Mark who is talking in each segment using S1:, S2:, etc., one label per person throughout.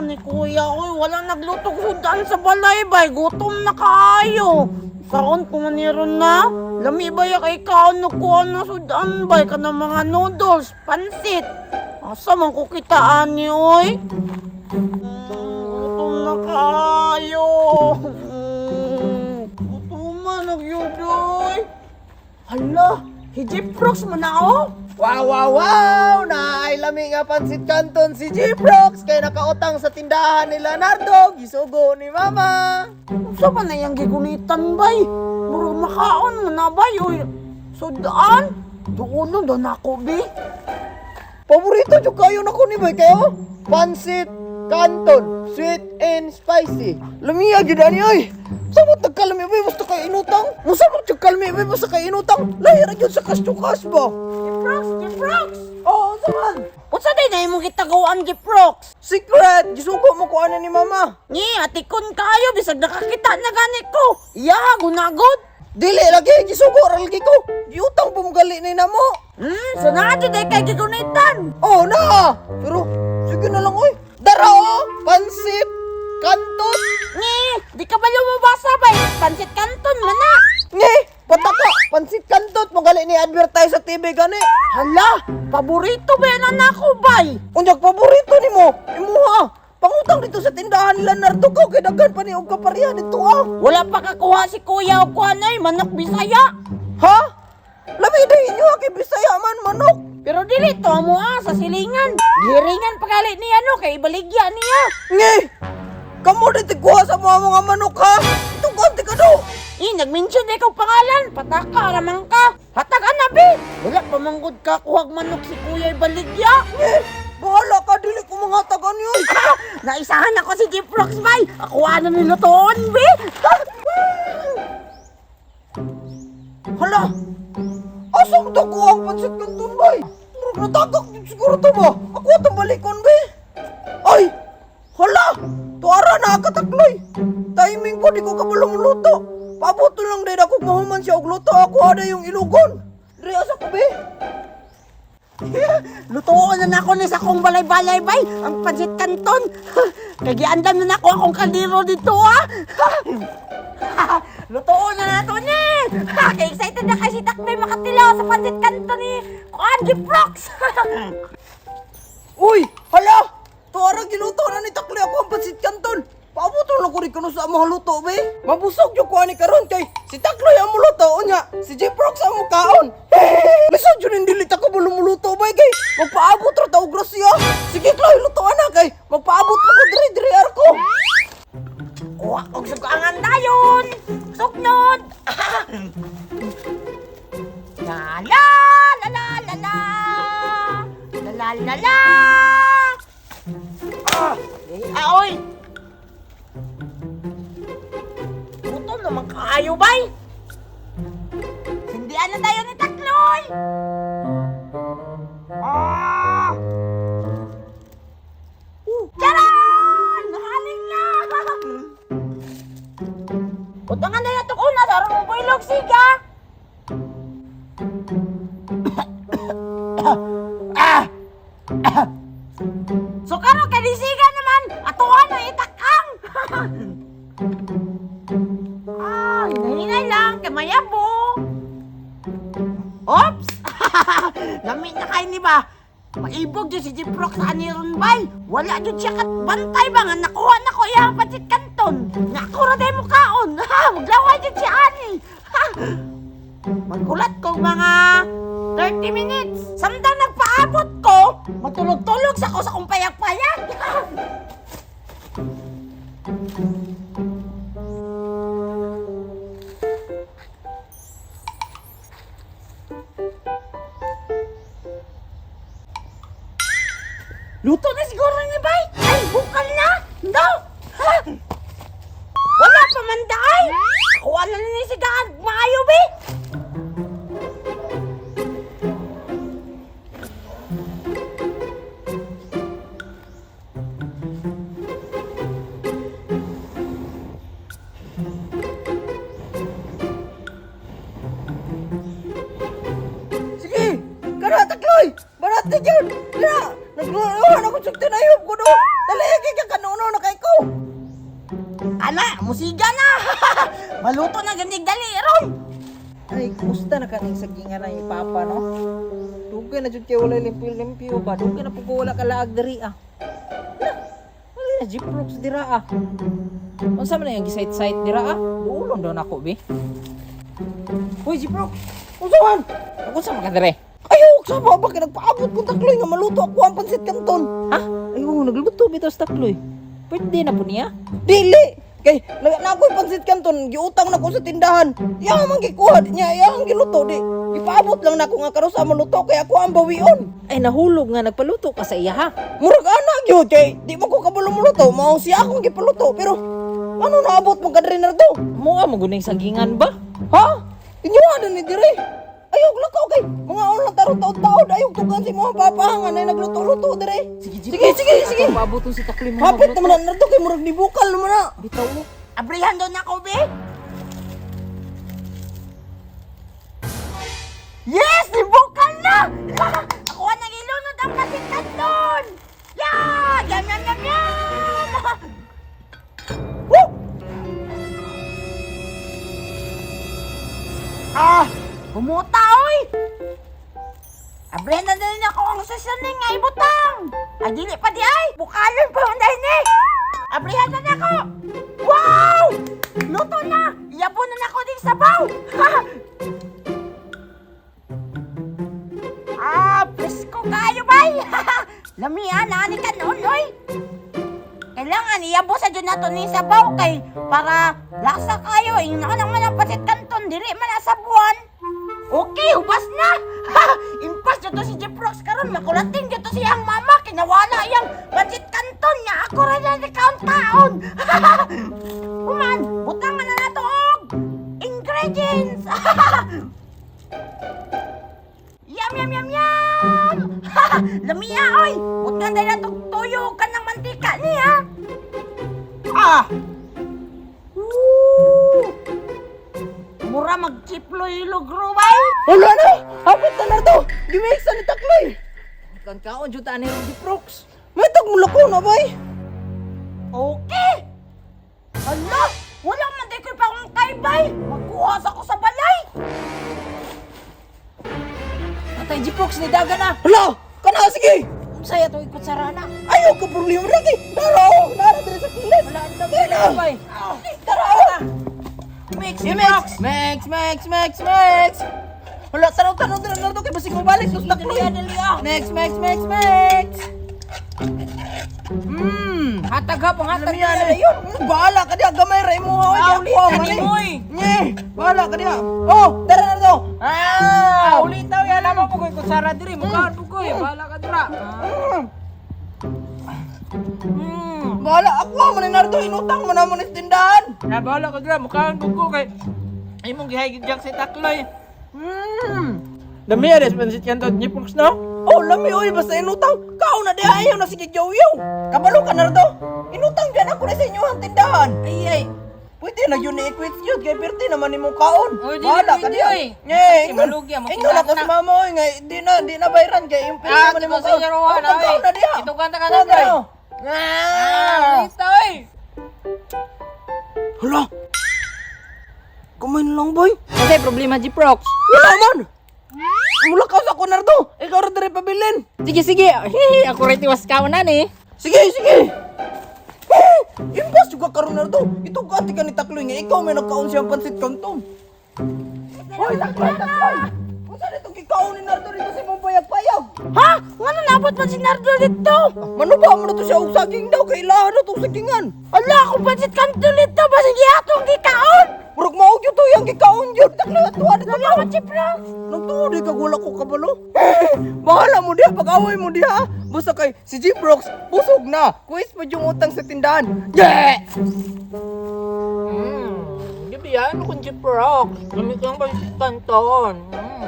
S1: Ni kuya, oy, wala naglutog sudan sa balay bay, gutom na kaayo. Kaon ko man na. Lami ba ya kay kaon no kuha na sudan bay kana mga noodles, pansit. Asa man ko kita ani oy? Gutom na kaayo. Gutom man nagyud oy. Hala, hijiprox man na oh.
S2: Wow, wow, wow! Naay lami nga pansit canton si G-Prox kay nakautang sa tindahan ni Leonardo, gisugo ni Mama.
S1: Unsa man na iyang gigunitan bay? Murag makaon man na bay oy. Sudaan? Duonon daw nako bi.
S2: Paborito jud kayo nako ni bay kayo. Pansit canton, sweet and spicy. Lamiya jud ani oy. Samot nagkalami bay basta kay inutang. Musamot jud kalmi bay basta kay inutang. Lahi ra jud sa cash to cash ba.
S1: Jiprox, Jiprox.
S2: Oh, unsa man?
S1: Unsa day na imong gitagawaan Jiprox?
S2: Secret, gisugo mo ko ani ni Mama.
S1: Ni atikon kayo bisag nakakita na gani ko. Iya gunagod.
S2: Dili lagi gisugo ra lagi ko. Giutang pumgali ni namo.
S1: Sana jud day kay gigunitan.
S2: Oh na! Pero sige na lang oy. Dara oh, pansit, kanton.
S1: Ni, di ka ba lumabasa bay? Pansit kanton man na.
S2: Nge, pataka, pansit kantot magali ni advertise sa TV gani.
S1: Hala, paborito ba yan anak ko bay?
S2: Unyag paborito nimo, imuha. Pangutang dito sa tindahan nila Nardo ko kay daghan pa ni og kapareha dito ah.
S1: Wala pa kakuha si kuya og kuanay manok Bisaya.
S2: Ha? Lami day inyo ah, kay Bisaya man manok.
S1: Pero dili to amo ah, sa silingan. Giringan pagali niya no kay ibaligya niya.
S2: Nge, kamo di tigkuha sa mga mga manok ha. Tugon ti ka do.
S1: Eh, nag-mention na ikaw pangalan. Pataka, ramang ka. Hatag anabi. Wala pa manggod ka kuhag manok si kuya ibaligya.
S2: Nge, bahala ka dili ko mga tagan yun.
S1: Naisahan ako si Jeep Rocks, bay. Ako ano nilutoon, be.
S2: Hala! Asa mo to kuha ang pansit kanton, bay? Murag natagak yun siguro to ba? Ako atong balikon, bay. Ay! Hala! Tuara na katakloy! Timing po, di ko kabalo luto. Pabuto lang din ako mahuman siya og luto. Ako ada yung ilugon. Dre, asa ko, be?
S1: Lutoon na nako ni sa akong balay-balay, bay. Ang pansit kanton. Kay giandam na nako akong kaldero dito, ah. Lutoon na nato ni. Kay excited na kay si Takbay makatilaw sa pansit kanton ni Kuan Jeep Rocks.
S2: Uy! Hala! Tuara giluto na ni Takloy ako ang pansit kanton. Pabuto lang ko rin kuno sa mga luto, be. Mabusog yung kuha ni karon kay si Takloy ang muluto unya, si J-Prox ang mukaon. Lisod yun hindi lita ko bulumuluto, bay kay magpaabot ra ta og grasya. Sige Kloy, lutoan na kay magpaabot pa ko diri diri arko.
S1: Kuha og sugangan dayon. Sugnod. La la la la la la. La la la la. Ah, eh, aoy. Gutom naman kaayo bay. Sindian na tayo ni Takloy. Ah! Charan! Nahaling na! Utangan na nato una sa aron mo boilog siga. Ah! So karon kay di siga naman atuan na itakang. Ah, hinahinay lang kay mayabo. Oops! Lami na kay ni ba? Maibog jud si Jiprox sa aniron bay. Wala jud siya kat bantay ba nga nakuha na ko iyang pansit kanton. Nako ra day mo kaon. Ha, maglaway jud siya ani. Ha. Magkulat kog mga 30 minutes. Samtang nagpaabot ko, matulog-tulog sa ko sa kong payag-payag. Luto na siguro ni bay. Ay, bukal na. No. Ha? Wala pa man daay. Kuha na ni si Gaan. Maayo be.
S2: Sige, kana Takloy. Barate jud. Dira, nagluhan ako sa tinayop. gud oh. Dali kay ka kanuno na kay ko.
S1: Ana, musiga na. Maluto na ganig dali ron.
S3: Ay, kumusta na kaning sagingan na ni Papa, no? Dugay na jud kay walay limpyo-limpyo ba? Dugay na pud ko wala kalaag diri ah. Na, wala na Jeep Rocks dira ah. Unsa man na yung gisite-site dira ah? Duulon daw nako be. Hoy, Jeep Rocks!
S2: Unsa man?
S3: Unsa man ka dire?
S2: Ayaw sa ba kay nagpaabot ko takloy nga maluto ako ang pansit canton.
S3: Ha? Ay, oo, nagluto bitaw sa takloy. Birthday na po niya.
S2: Dili kay na ako'y pansit canton giutang na ko sa tindahan. Iya man gikuha di niya, iya ang giluto di. Ipaabot lang nako nga karon sa maluto kay ako ang bawion.
S3: Ay, nahulog nga nagpaluto ka sa iya ha.
S2: Murag ana gyud kay di man ko kabalo moluto, mao siya akong gipaluto pero ano naabot mo ka diri Nardo?
S3: Mua mo guning sagingan ba?
S2: Ha? Inyo na ni dire. Ayaw lakaw kay mga ulang tarong taod-taod ayaw tugan si mga papa nga nay nagluto-luto dire.
S3: Sige,
S2: Sige, sige, sige.
S3: Paabot si takloy mo.
S2: Hapit naman na Nardo kay murag nibukal naman na.
S3: Bitaw mo.
S1: Abrihan doon ako, be. Yes! Nibukal na! Ako ang ilunod ang pasit canton! Yeah! Yam, yam, yam, yam!
S2: Woo!
S1: Ah! Humuta, oy! Abrihan na din ako ang seasoning nga ibutang! Ay, dili pa di ay! Bukalon pa man dahil ni! Abrihan na nako! Wow! Luto na! Iyabo na nako ding sabaw! Ah, presko kayo bay! Lamian na ni kanon, oy! Kailangan iyabo sa dyan nato ni sabaw kay para lasa kayo. Ingnan ko naman ang pasit kanton, dili man sa buwan. Okay, hubas na. Impas dito si Jeprox karon makulating dito siyang mama kinawala iyang pasit kanton nga ako ra na ni kaon. Human, butangan na nato og ingredients. Yum, yum, yum, yum! Lamia, oy! Butangan dahil natong tuyo ka ng mantika niya.
S2: Ah!
S1: Woo! Mura magchiploy lugro, bay!
S2: Wala na! Hapit na Nardo! Gimix na ni Takloy!
S3: Kan kaon jud ta ni Jeep Rocks.
S2: May tagmulako na bay!
S1: Okay! Hala! Wala man di ko'y pangungkay, bay! Magkuha sa ko sa balay!
S3: Patay Jeep Rocks ni daga na.
S2: Hala! Kana sige!
S3: Unsa ya to ikot sarana?
S2: Ayaw ka problema lagi! Dara oh! Nara diri sa kilid!
S3: Wala ang
S2: Kaya na!
S3: bay.
S2: Tara oh!
S3: Mix,
S2: Mix! Mix! Mix! Mix! Mix! Wala, tanaw-tanaw diri Nardo kay basig mobalik sus Takloy!
S3: Dali, dali, ah.
S2: Mix! Mix! Mix! Mix!
S3: Hatag ha, panghatag
S2: Lamian na yun! Bahala ka diha gamay ra imo oy!
S3: Ah,
S2: Kay
S3: ulit
S2: ako
S3: ka
S2: man
S3: ni
S2: eh.
S3: mo, eh.
S2: Nye! Bahala ka diha! Oh! Tara Nardo!
S3: Ah, ulit daw ya lamang po ko'y kutsara diri. Mukhaan po ko'y. Bahala ka dira.
S2: Bahala ako man ni Nardo inutang man namo ni sa tindahan.
S3: Na bahala ka dira, mukhaan po ko kay imong gihayag jak si Takloy. Dami ares pansit kanton Jeep Rocks no?
S2: Oh, lami oy basta inutang. Kao na diha ayaw na sige yaw. Kabalo ka Nardo. Inutang diyan ako na sa inyo ang tindahan.
S3: Ay ay.
S2: Pwede na yun ni-equate yun kay pirti naman imong kaon.
S3: Oy, dili
S2: Bahala ka
S3: pwede,
S2: diha.
S3: oy.
S2: Nye,
S3: Kasi
S2: ingon.
S3: malugi ang
S2: Ingon ako sa
S3: makinata.
S2: mama oy nga di na bayran kay yung pirti
S3: Ah,
S2: naman imong
S3: sa
S2: kaon.
S3: yaruhan,
S2: Oh, pagkaon
S3: oy.
S2: na diha.
S3: Itukan ta ka
S2: Kuha
S3: na, oy.
S2: na.
S3: Ah, ulit daw, oy.
S2: Hala. Kumain lang boy.
S3: Kasi problema Jeep Rocks.
S2: Wala man. Mula ka sa Nardo. Ikaw ra diri pabilin.
S3: Sige sige. Hihi, ako rin tiwas kaonan eh.
S2: Sige, sige. Eh, impas juga karon Nardo. Ito ka ka ni Takloy nga ikaw may nagkaon siyang pansit canton. Hoy, Takloy, Takloy. Unsa nitong gikaon ni Nardo dito sa imong payag-payag?
S1: Ha? Nga nabot man si Nardo dito?
S2: Mano ba mo na to siya og saging daw kay ilahan na tong sagingan.
S1: Ala, akong pansit canton dito! Basig atong gikaon!
S2: Murag mao gyud to yang gikaon gyud. Takloy atuwa dito.
S1: Salamat, Jeprox!
S2: Nang tuod kag wala ko kabalo. Bahala mo diha pag-away mo diha. Basta kay si G Brooks busog na. Kuis pa yung utang sa tindahan. Yeah!
S3: Gabi ano kung Jeep Rocks? Kami kang pansit kanton.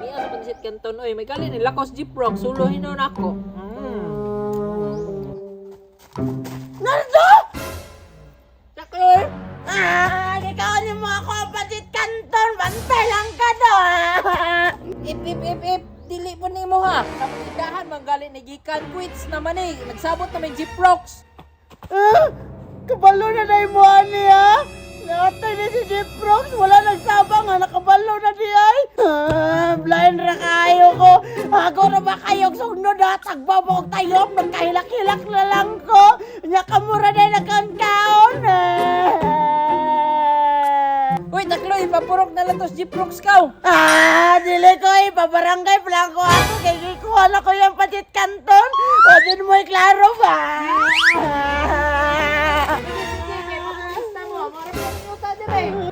S3: Niya sa pansit kanton oy, may gali ni Lakos Jeep Rocks suluhin na ako.
S1: Nardo!
S3: Takloy.
S1: Ah, gikaon mo ako ang pansit canton! Bantay lang ka do!
S3: Ip ip ip ip. Dili Dili po nimo ha. Sa tindahan manggali ni gikan quits naman eh. Nagsabot na may Jeprox.
S1: Ah, kabalo na na mo ani ha. Naatay ni si Jeprox, wala nagsabang ha, nakabalo na di ay. Ah, blind ra kayo ko. Ako na ba kayo sugnod ha, tagba mo og tayop, nagkahilak-hilak na lang ko. Nya kamura na nagkaon-kaon. Ah.
S3: Uy, Takloy, ipapurok na lang to si Jeprox kaw.
S1: Ah, dili ko ipabarangay plan ko ako kay gikuha na ko yung patit kanton. O din mo klaro ba?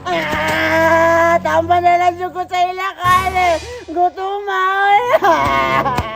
S1: Ah, tama na lang jud ko sa ila kare. Gutom ah.